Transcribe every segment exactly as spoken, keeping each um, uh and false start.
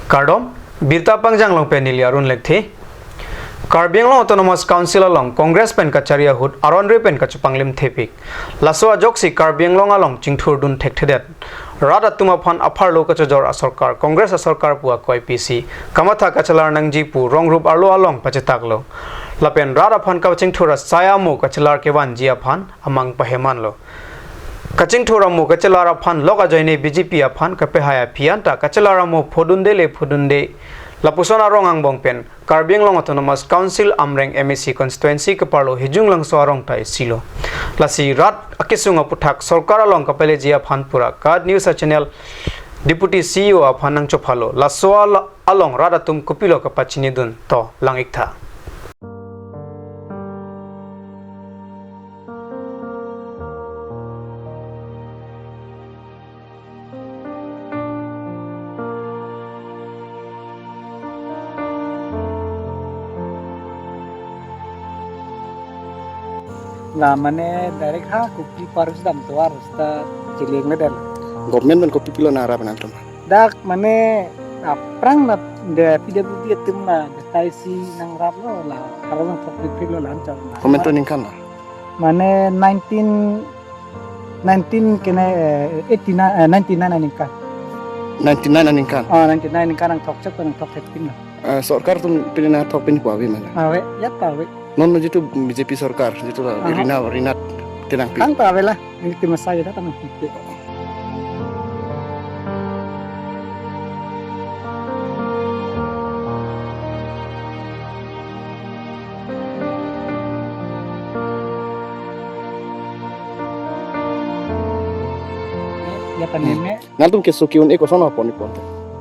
Kardom, birta pangjang along pen neli Arun Lekthe. Karbi Anglong Autonomous Council along Congress pen kachari ahut aron ri pen kachepanglim thepik. Laso ajoksi Karbi Anglong along chingthurdun thekthedet. Rat atum aphan apharlo kachojor asorkar, Congress asorkar pu akoi pisi kamatha kachelar nangji pu rong rup arlo along pachetaklo. Lapen rat aphan kachingthur asai amo kachelar kevanji aphan amang pahemanlo. Kachingthur amo kachelar aphan lok ajoine B J P aphan kapehai aphi anta kachelar amo phodunde le phodunde. Lapuson arong angbong pen Karbi Anglong Autonomous Council Amreng M A C constituency keparlo Hijung Langso arong ta isilo. Lasi rat akesung aputhak sorkar along kapeleji aphan pura KAT News channel Deputy C E O aphan nangchophalo. Laso al- along rat atum kopilo kapachinidun to lang-iktha. La mane direct ha kopi parus dam tovar ta chileng le dan. Government pen kopi pilo nangrap nangtum? Dak mane aphrang na de P W D atum na de tai si nangraplo la. Kalau nang thok pipilo lan chok na. Komentu ningkan la? Mane nineteen, nineteen kene, eh, eighty-nine, eh, ninety-nine aningkan. Ninety-nine aningkan? Oh, ninety-nine aningkan nang thok chok nang thok thek pin na. Eh, sorkar atum pini nangthok pin pu ave mane? Ave, ya ta ave. Non non jitu B J P sorkar, jitu la Aha. Rina, Rina Terangpi. Tang ta ave la, ini tim saya datang. Ya, hmm, paneme. Nangtum keso ke-un-e koson apon ipon?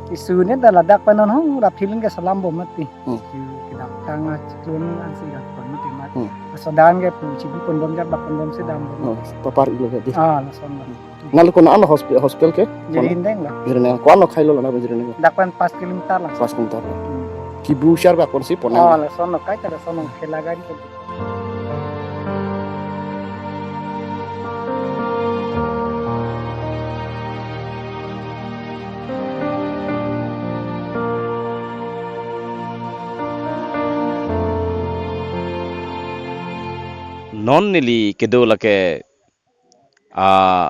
Keso ne da ladak pen non hong ra film ke salam bom mati. Hmm. Keso kedap tang a chiklun ansi dak pon mati mat. Hmm. Sodan ke pu chibi pondom jak bak pondom si dam bom. Oh, papar ilo ke di. Ah, lason. Nangli konat lo hospi-, hospital ke? Jirikindeng la. Jirikindeng. Konat lo khailo la na Jirikindeng? Dak pen pas kilometer la. Pas kilometer la. Hmm. Kibu shar bak pon si pon. Oh, lason lo kai ta lason lo khela gari ko. Non neli kedo lake, ah,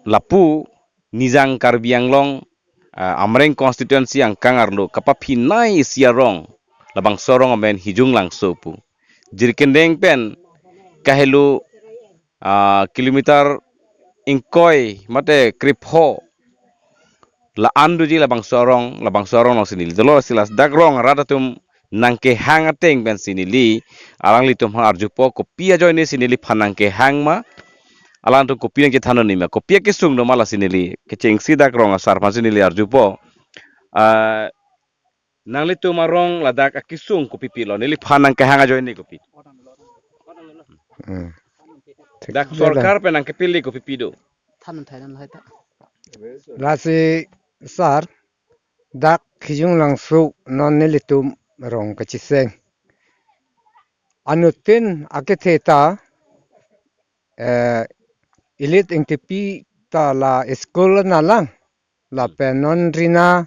lapu Nijang Karbi Anglong, ah, Amreng constituency angkang arlo kapaphinai isi arong, labangso arong amen Hijung Langso pu. Jirikindeng pen kahelo, ah, kilometer ingkoi mate krepho la-an doji labangso arong, labangso arong along si neli dolo si ladak rong arat atum nangkehang ateng pen si neli alanglitum aphan arjupo, kopi ajoine si neliphan nangkehang ma, alangtum kopi nangchethan un-e ma, kopi akesung do ma lasi neli kechengsi dak rong asar aphan si neli arjupo. Ah, nanglitum arong ladak akesung kopi pilo, neliphan nangkehang ajoine kopi? Hmm. Dak sorkar pen nangkepili kopi pi do? Than thai nan hai ta. Lasi sar, dak Hijung Langso non nelitum rong kachiseng. Anuttin akethe ta, eh, Elite Ingtipi ta la school na lang. Lapen non Rina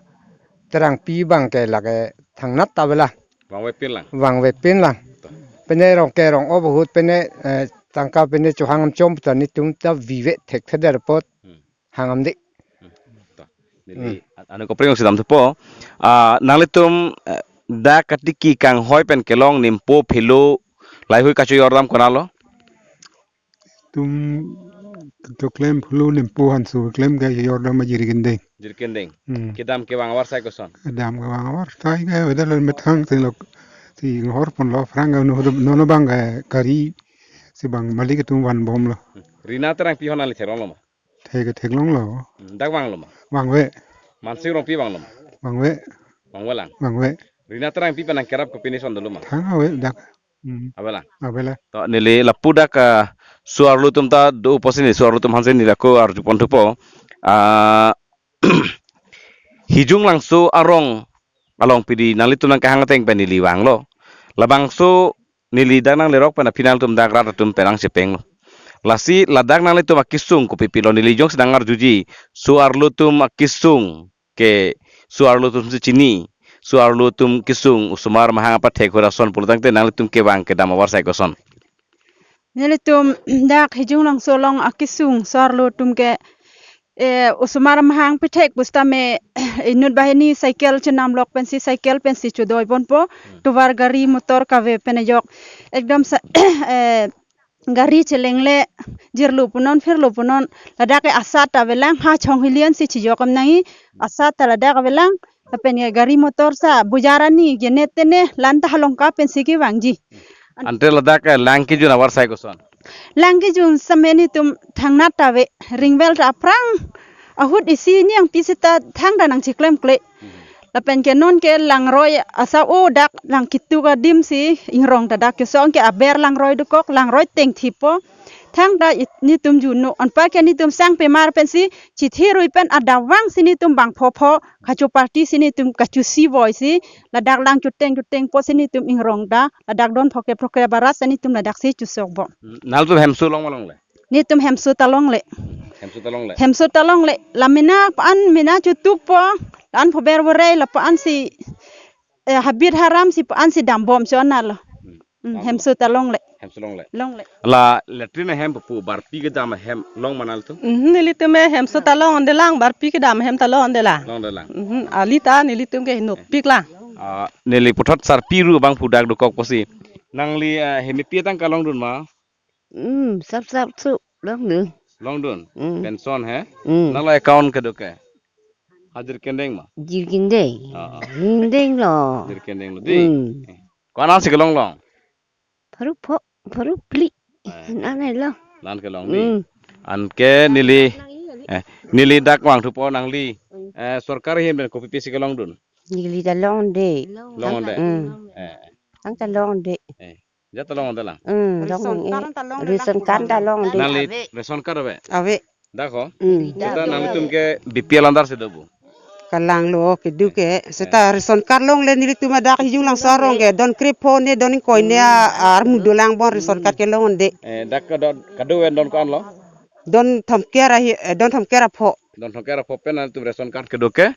Terangpi abang ke lake thangnat ta ave la. Vangve pin lang. Vangve pin lang. To. Pine rong ke rong-o ahut pine, eh, tangka pine chohang amchom ta netum ta vive thekthedet apot. Hmm. Hang amdi. Hmm. To. Neli, hmm, an-, anu kopreng si damthupo. Ah, nanglitum, eh, dak katiki kanghoi pen kelong Nimpo Phelo laheihui kachoyordam konat lo? Tum to klem Phelo Nimpo Hanso klem ke yordam Jirikindeng. Jirikindeng. Hmm. Kedam kevang avar sai koson? Kedam kevang avar sai ke weda lo methang si lo, si inghor ponlo aphrang ke no, nono abang ke gari si bang malik atum van bomlo. Hmm. Rina Terangpi aphan nangli theklonglo ma? Thek, theklonglo. Hmm, dak vanglo ma? Vangve. Mansing Rongpi vanglo ma? Vangve. Vangve lang. Vangve. Rina Terangpi pen nangkerap kopine son dolo ma? Thang ave dak. Hmm. Ave lang. Ave lang. To neli lapu dak, ah, so-arlo atum ta do pusi neli so-arlo atum aphan si neli ako arju ponthupo. Ah, Hijung Langso arong along pidi nanglitum nangkehang ateng pen neli vanglo. Labangso neli dak nanglerok pen aphi nangtum dak rat atum pen nangchepenglo. Lasi ladak nanglitum akesung kopi pilo, neli jongsi nangarjuji, so-arlo atum akesung ke so-arlo atum si chini, so-arlo atum kesung osomar mahang apathek ahut ason pulotangte nanglitum kevang kedam avarsai koson? Nelitum dak Hijong Langso along akesung so-arlo atum ke, eh, osomar mahang pithek pusitame inut banghini cycle chenam lok pensi cycle pensi chodoi ponpo, tovar gari motor kave pen ajok. Ekdom sa, eh, gari chelengle, jirlo punon, phirlo punon, ladak ke asat avelang, ha chonghilian si chijok am nangji, asat ta ladak avelang, lapen ke gari motor sa bujar ani, jenet tene, lanta halongka pensi kevangji. Ante ladak, eh, lang kejun avarsai koson? Lang kejun same nelitum thangnat ta ave, ring well ta aphrang ahut isi ni angpi seta thangta nangchiklemkle. Lapen ke non ke langroi asa o dak lang kitu adim si ingrong ta dak kesong ke aber langroi dokok, langroi tengthipo. Thangta it-, nelitum juno, anpar ke nelitum sangpemar pensi chithi rui pen adap vangsi nelitum bang phopho, kachoparti si nelitum kachosi voisi, ladak lang choteng chotengpo si nelitum ingrong ta, ladak don phokre phokre barat si nelitum ladak si chosokbom. Hmm, nanglitum hemso long ma longle? Nelitum hemso ta longle. Hemso ta longle? Hemso ta longle. La mena pa-an mena chotukpo, la-an phober vorei la pa-an si, eh, habit haram si pa-an si dambom chonalo. Hmm. Hmm, dambom. Hemso ta longle. Hemso longle. Longle. La latrine hem pu barpi kedam hem long ma nanglitum? Mhm, nelitum hemso ta longle lang, barpi kedam hem ta longle lang. Longle lang. Mhm, ali ta nelitum ke hinopik lang. Ah, neli puthot sarpi ru bang pudak dokok pusi. Nangli, ah, hemipi tangka longdun ma? Hmm, sap sap su longdun. Longdun. Hmm. Pension he? Hmm. Nangli account kedo ke? Hajir kendeng ma? Jirkindeng. Ah, ah. Nindeng lo. Jirkindeng lo di. Hmm. Eh. Ko-an si kelong long? Pharo pho, pharo phli. Eh. Anai lo. La-an kelong di. Hmm. Anke neli, eh, neli dak vangthupo nangli. Hmm. Eh, sorkar ahin pen kopi pisi kelongdun? Neli ta longde. Longde. Hmm. Eh. Thangta longde. Eh. Jat ta longde lang. Hmm, ration card ta longde. Ration card ta longde. Nangli ration card ave? Ave. Dak ho? Hmm. Seta nanglitum ke B P L under si do bu? Kalanglo kedo ke. Seta ration card longle nelitum dak Hijong Langso arong ke don krepho ne don ingkoi ne a-, armu dolang bon ration card ke longde. Eh, dak kedo, kedo pen don ko-an lo? Don thomkre ahi, eh, don thomkre apho. Don thomkre apho pen nanglitum ration card kedo ke?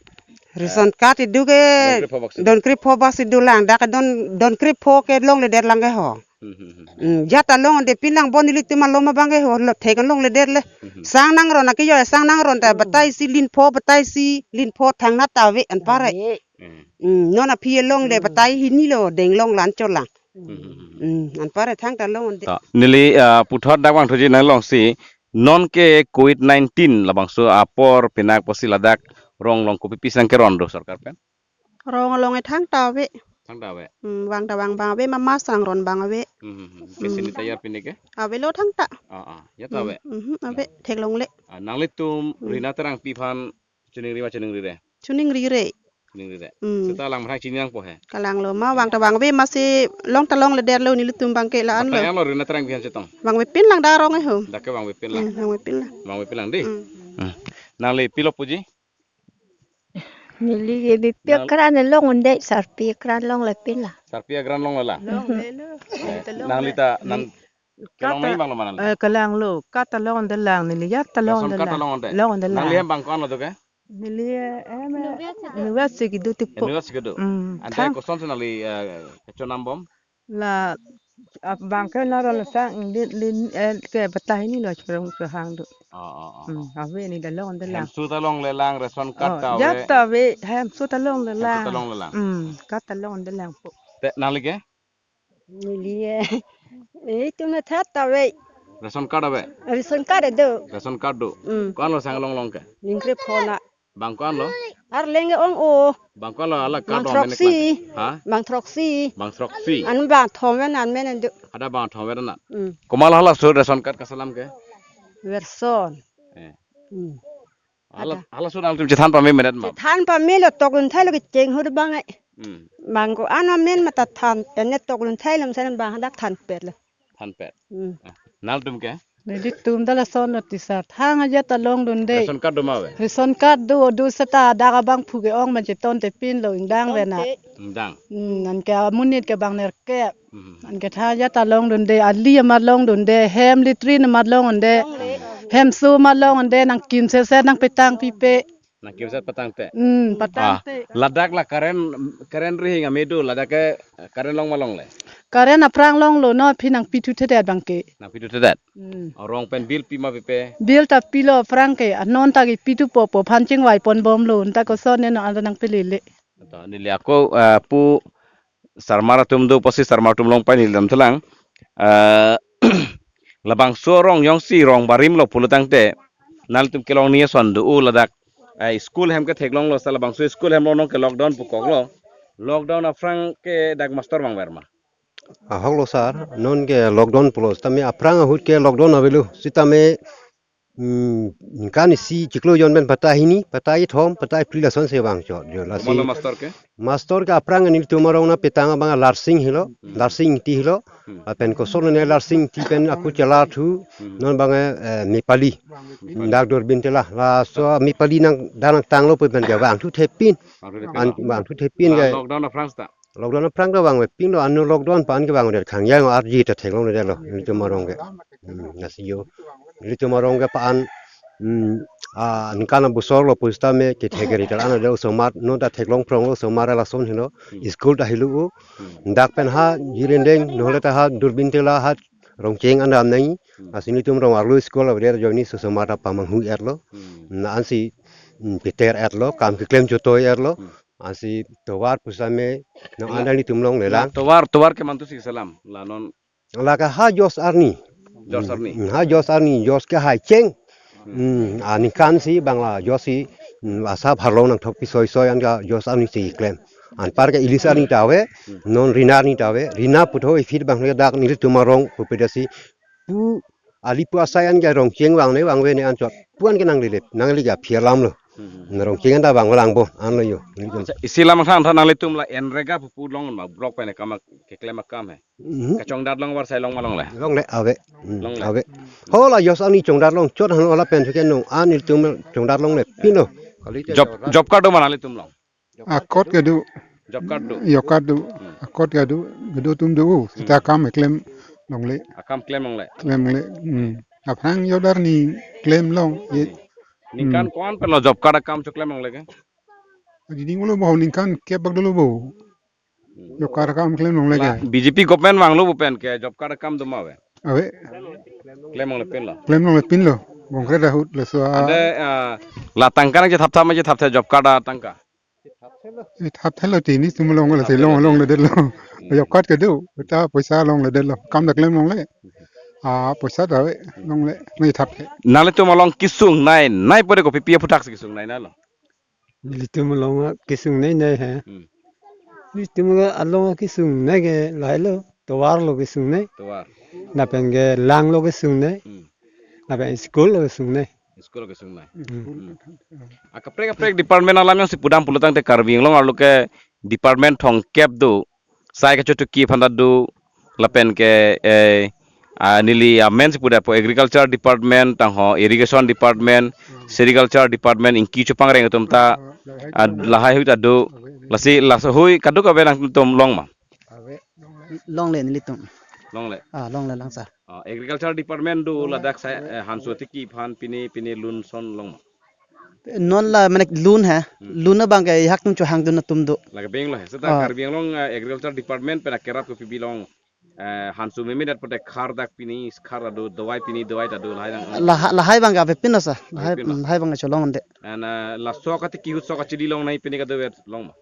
Ration card kedo ke don krepho bak si. Don krepho bak si dolang, dak don, don krepho ke longledet lang ke ho. Hmm, hmm, hmm. Hmm, jat ta longde pin lang bon nelitum alom abang ke ho, lo thek longledet le. Hmm, hmm. Sang nangron ake yo, sang nangron ta batai si lin pho, batai si lin pho thangnat ta ave anpar he. Ave. Hmm. Hmm, non aphi longle batai hini lo deng long lan cholang. Hmm, hmm, hmm, hmm. Hmm, anpar he thangta longde. Ta, neli, ah, puthot dak vangthuji nang long si, non ke covid nineteen labangso apor pinak pusi ladak rong along kopi pisi nangkeron do sorkar pen? Rong along ke thangta ave. Thangta ave. Hmm, vang ta vang abang ave, mamas nangron abang ave. Hmm, hmm, hmm. Ke sanitizer pine ke? Avelo thangta. Ah, ah. Jat ta ave. Hmm, hmm, ave. Theklongle. Ah, nanglitum Rina Terangpi aphan chiningri ma chiningrire? Chiningrire. Chiningrire. Hmm. Seta lang mathang chini nangpo he? Kalanglo ma vang ta vang ave ma si long ta longledetlo nelitum abang ke la-an lo. Batai lo Rina Terangpi aphan chetong? Vangve pin lang dak arong ke ho. Dak ke vangve pin lang. Hmm, vangve pin lang. Vangve pin lang di. Hmm. Hmm. Nangli pilo puji? Neli ke B P L nang- kran longde, sarpi kran longle pin la. Sarpi kran longle la. Longle lo. Eh, nangli ta nang kelong mai bang lo ma nangli? Eh, kalanglo, card ta longde lang, neli jat ta longde lang. Ration card ta longde? Longde lang. Nangli hem bang ko-an lo do ke? Neli, eh, em, eh, university kedo tipo. University kedo? Hmm. Ante thang- koson si nangli, eh, kechonam bom? La, ah, bang ke naron sang di, di, eh, ke batai hini lo chorong chehang do. Oh, oh, oh, hmm, oh. Ave neli ta longde lang. Hemso ta longle lang, ration card ta ave. Oh, jat ta ave, hemso ta longle lang. Hemso ta longle lang. Hmm, card ta longde lang po. Te nangli ke? Neli, eh, eh, itum na card ta ave. Ration card ave? Ration card do. Ration card do. Hmm. Ko-an lo sang longlong ke? Ningkrepho na. Bang ko-an lo? Arleng ke ong-o. Bang ko-an lo ala card bang throksi. Ha? Bang throksi. Bang throksi. An bang thomven an men an do. Ada bang thomven an. Hmm. Komat halaso ration card kaselam ke? Verson. Eh. Hmm. Hala, ada. Halaso nangtum chethan pame medet ma? Chethan pame lo, toklun thai lo kecheng ahut abang ai. Hmm. Bang ko-an amen ma ta than, ene toklun thai lo mesen bang hadak thanpet lo. Thanpet. Hmm. Ah, nangtum ke? Nelitum ta lason lo ti sar. Thang ajat ta longdunde. Ration card do ma ave? Ration card do, do seta dak abangphu ke-ong ma chetonte pin lo ingdang ave na. Chetonte. Ingdang. Hmm, anke amonit ke bang nerkep. Hmm. Anke thang ajat ta longdunde, ali amat longdunde, hem latrine amat longdunde. Longle. Hemso amat longdunde, nangkim sese nangpetang pipe. Nangkevangset patangte. Hmm, patangte. Ah, ladak la current, current rihing amedu, ladak ke current long ma longle? Current aphrang longlo, non aphi nangpithuthedet abangke. Nangpithuthedet. Hmm. Rong pen bill pi ma pipe? Bill ta pilo aphrang ke, ah, non ta kipithupo pu aphan chingvai ponbomlo, non ta koson ne non anta nangpilele. To, neli ako, eh, pu sarmar atum do pusi sarmar atum along pen neli damthulang. Eh, labangso arong jongsi rong barim lo pulotangte, nanglitum kelongni ason do-o ladak. Eh, school hem ke theklonglo seta labangso school hem lo, non ke lockdown pukoklo. Lockdown aphrang ke dak master vangver ma? Ahok lo sir, non ke lockdown pulo, sitame aphrang ahut ke lockdown avelo, sitame, mm, ningkan isi chiklo jon pen patta hini, patta kethom, patta phli lasonsi vangchot jo, lasi. Komatlo master ke? Master ke aphrang nelitum arong na petang abang Larsing helo, Hmm. Larsing Ingti helo, Hmm. lapen koson ne Larsing Ingti pen ako chelar thu, Hmm. non abang, eh, Mepali, Mepali. Dak Durbin Tela, laso Mepali nang, dak nangtanglo pu pen ke vangthuthepin. Vangthuthepin An lo. Vangthuthepin La ke. Lockdown aphrang seta? Lockdown aphrang ta vangvepinlo, ano lockdown aphan ke vangvedet khang yang arji ta theklongledetlo, nelitum arong ke. Hmm, lasi jo. Nelitum arong ke aphan, hmm, ah, ningkan abosor lo pusitame kethek keri tal ana de osomar, non ta theklong phronglo osomar lason helo, Hmm. school ta helo-o. Hmm. Dak pen ha Jirendeng, nonle ta ha Durbin Tela ha Rongcheng an dam nangji. Hmm. Lasi nelitum rong arlo school avedet ajoine osomar ta pamanghu-etlo. Hmm. Na ansi, hmm, peter-etlo, kam keklem chotoi-etlo. Hmm. Ansi tovar pusitame, non Ila. Anda nelitum longlelang. Tovar, tovar ke mantu si salam, la non. Lake ha Jos Arni. Jos Arni. Hmm, ha Jos Arni, Jos ke hai cheng. Hmm. Hmm, aningkan si bang la Jos si, hmm, asap harlong nangthok pi soi soi an ke Jos Arni si klem. Anpar ke Ilis Arni ta ave, Hmm. non Rina Arni ta ave, Rina puthot ifit bang le dak nelitum arong pupedet si pu ali pu asai an ke Rongcheng vangne vangve ne anchot pu an ke nanglelep, nangli ke aphi alam lo. Hmm. Na Rongcheng an ta vanglang bo, anlo jo. Acha, isi lam thangthan nanglitum la NREGA pu pu long ma block pen kam keklem akam he. Hmm. Kachongdat long varsai long ma longle? Longle ave. Hmm, Longle. Ave. Ho la Jos Arni chongdat longchot han lapen thuke nong an nelitum chongdat longlepinlo. Job, job card do ma nanglitum along? Akot kedo. Job card do? Job card do. Hmm. Akot kedo, kedo atum do. Seta Hmm. kam klem longle. Akam klem longle? Klem longle. Hmm. Aphrang jodar ni klem long. Ye. Ningkan Hmm. ko-an pen lo job card akam choklem longle ke? Dini ulo bo ningkan kep bak dolo bo. Hmm. Job card akam klem longle La ke. BJP government vanglo pu pen ke job card akam do ma ave? Ave. Klem longlepinlo? Klem longlepinlo. Bongkre dahut laso a- Ante, ah, la tangka nangchethapthap ma chethapthe job card atangka? Chethapthelo te nelitum along la te long longledetlo. Hmm. Job card kedo, ta poisa longledetlo. Kam ta klem longle. Ah, poisa ta ave longle. Nangchethapthe. Nanglitum along kesung nei, nei pore kopi pi aphuthak si kesung nei nanglo? Nelitum along kesung nei nei he. Hmm. Nelitum along kesung nei ke lahai lo, tovar lo kesung nei. Tovar. Lapen ke lang lo kesung nei. Hmm. Lapen school lo kesung nei. School lo kesung nei. Hmm. Hmm. Akaprek kaprek department alam jongsi pudam pulotangte Karbi Anglong arlo ke department thomkep do. Sai kachotuki aphan ta do, lapen ke, eh, ah, neli amen si puda po agriculture department, tangho irrigation department, sericulture department, ingki chopangreng atum ta, ah, lahai hui ta do, lasi laso hui kadokave nangtum long ma? Longle nelitum. Longle. Ah, longle lang sir. Ah, agriculture department do ladak sai, eh, hanso tiki aphan pini, pini lun son long ma? Non la mane lun he. Hmm. Lun abang ke hak tum chohang dun atum do. Lake beng lo he. Seta Ah. Karbi Anglong, eh, agriculture department pen akerap kopi bilong, eh, hanso meme dat pote khar dak pini, khar ado, dawai pini, dawai ta do lahai nang. Lahai, lahai abang ke avepinlo sir. Lahai, Avepinlo. Hmm, lahai abang ke cholong ande. And, eh, la sok atiki ahut sok achili long nei pini kadovet long ma?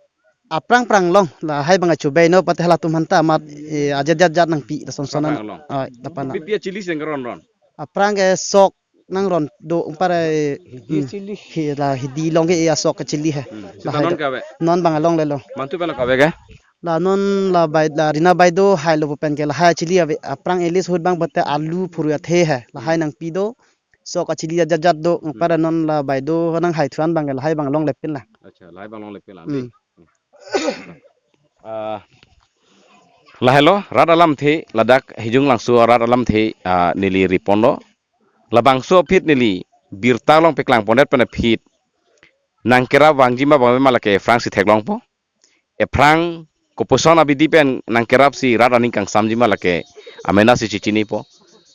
Aphrang phrang long, lahai abang ke chobei no pote halatum aphanta amat, eh, ajat jat jat nangpi, lason son Aphrang an. Long. Ah, lapan. Pi pi achili si nang ron ron? Aphrang ke sok nangron do umpare, Hidi hmm, chili. Hi la hidi long ke asok ke chili he. Hmm. La Seta hai non do. Kave? Non abang longlelo. Mantu pen kave ke? La non la bai la Rina bai do hailo pu pen ke lahai chili ave. Aphrang elis hut abang pote alu phuru athe he. Lahai nangpi do. Sok achili jat jat do. Hmm. Umpare non la bai do nanghai thu-an abang ke lahai abang longlepinlo. Acha, lahai abang longlepinlo. Hmm. Ah, lahelo, rat alamthe, ladak Hijong Langso arat alamthe, ah, neli riponlo. Labangso aphi neli birta along paklang pondet pen aphi nangkerap vangji ma vangve ma lake aphrang si theklongpo. Aphrang koposon abidi pen nangkerap si rat aning kangsamji ma lake amena si chechinipo.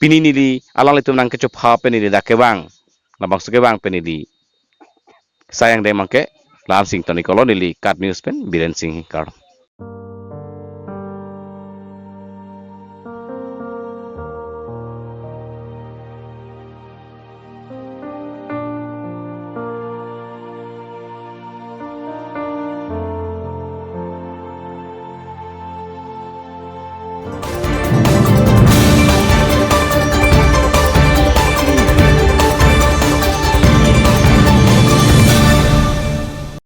Pini neli alanglitum nangkechopha pen neli dak kevang. Labangso kevang pen neli Sayang deng abangke, Lamsing Tony Colony li KAT News pen Biren Singh Ingkar.